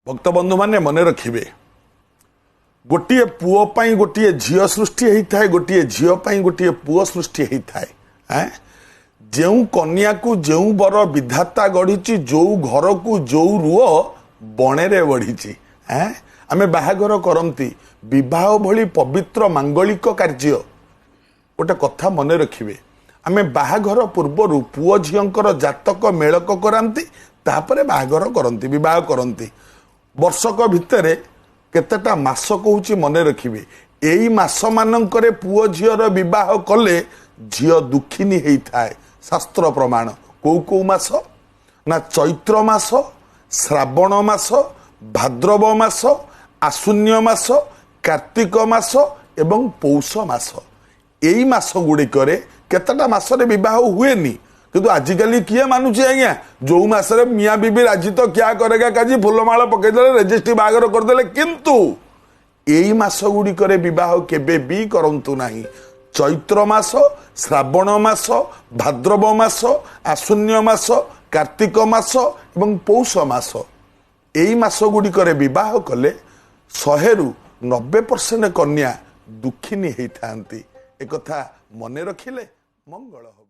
ଭକ୍ତବନ୍ଧୁମାନେ ମନେ ରଖିବେ, ଗୋଟିଏ ପୁଅ ପାଇଁ ଗୋଟିଏ ଝିଅ ସୃଷ୍ଟି ହେଇଥାଏ, ଗୋଟିଏ ଝିଅ ପାଇଁ ଗୋଟିଏ ପୁଅ ସୃଷ୍ଟି ହେଇଥାଏ। ଯେଉଁ କନ୍ୟାକୁ ଯେଉଁ ବର ବିଧାତା ଗଢ଼ିଛି, ଯେଉଁ ଘରକୁ ଯେଉଁ ରୁଅ ବଣେରେ ବଢ଼ିଛି। ଆମେ ବାହାଘର କରନ୍ତି, ବିବାହ ଭଳି ପବିତ୍ର ମାଙ୍ଗଳିକ କାର୍ଯ୍ୟ। ଗୋଟେ କଥା ମନେ ରଖିବେ, ଆମେ ବାହାଘର ପୂର୍ବରୁ ପୁଅ ଝିଅଙ୍କର ଜାତକ ମେଳକ କରାନ୍ତି, ତାପରେ ବାହାଘର କରନ୍ତି, ବିବାହ କରନ୍ତି। ବର୍ଷକ ଭିତରେ କେତେଟା ମାସ କହୁଛି ମନେ ରଖିବେ, ଏଇ ମାସମାନଙ୍କରେ ପୁଅ ଝିଅର ବିବାହ କଲେ ଝିଅ ଦୁଃଖିନୀ ହେଇଥାଏ। ଶାସ୍ତ୍ର ପ୍ରମାଣ। କୋଉ କୋଉ ମାସ ନା ଚୈତ୍ର ମାସ, ଶ୍ରାବଣ ମାସ, ଭାଦ୍ରବ ମାସ, ଆଶ୍ୱିନ ମାସ, କାର୍ତ୍ତିକ ମାସ ଏବଂ ପୌଷ ମାସ। ଏଇ ମାସ ଗୁଡ଼ିକରେ କେତେଟା ମାସରେ ବିବାହ ହୁଏନି, କିନ୍ତୁ ଆଜିକାଲି କିଏ ମାନୁଛି ଆଜ୍ଞା? ଯୋଉ ମାସରେ ମିଆଁ ବିବି ରାଜି ତ କ୍ୟା କରେଗା କାଜି, ଫୁଲମାଳ ପକେଇଦେଲେ, ରେଜିଷ୍ଟ୍ରି ବାହାଘର କରିଦେଲେ। କିନ୍ତୁ ଏଇ ମାସ ଗୁଡ଼ିକରେ ବିବାହ କେବେ ବି କରନ୍ତୁ ନାହିଁ। ଚୈତ୍ର ମାସ, ଶ୍ରାବଣ ମାସ, ଭାଦ୍ରବ ମାସ, ଆଶ୍ୱିନ ମାସ, କାର୍ତ୍ତିକ ମାସ ଏବଂ ପୌଷ ମାସ, ଏଇ ମାସ ଗୁଡ଼ିକରେ ବିବାହ କଲେ 100ରୁ 90% କନ୍ୟା ଦୁଃଖିନୀ ହେଇଥାନ୍ତି। ଏକଥା ମନେ ରଖିଲେ ମଙ୍ଗଳ ହେବ।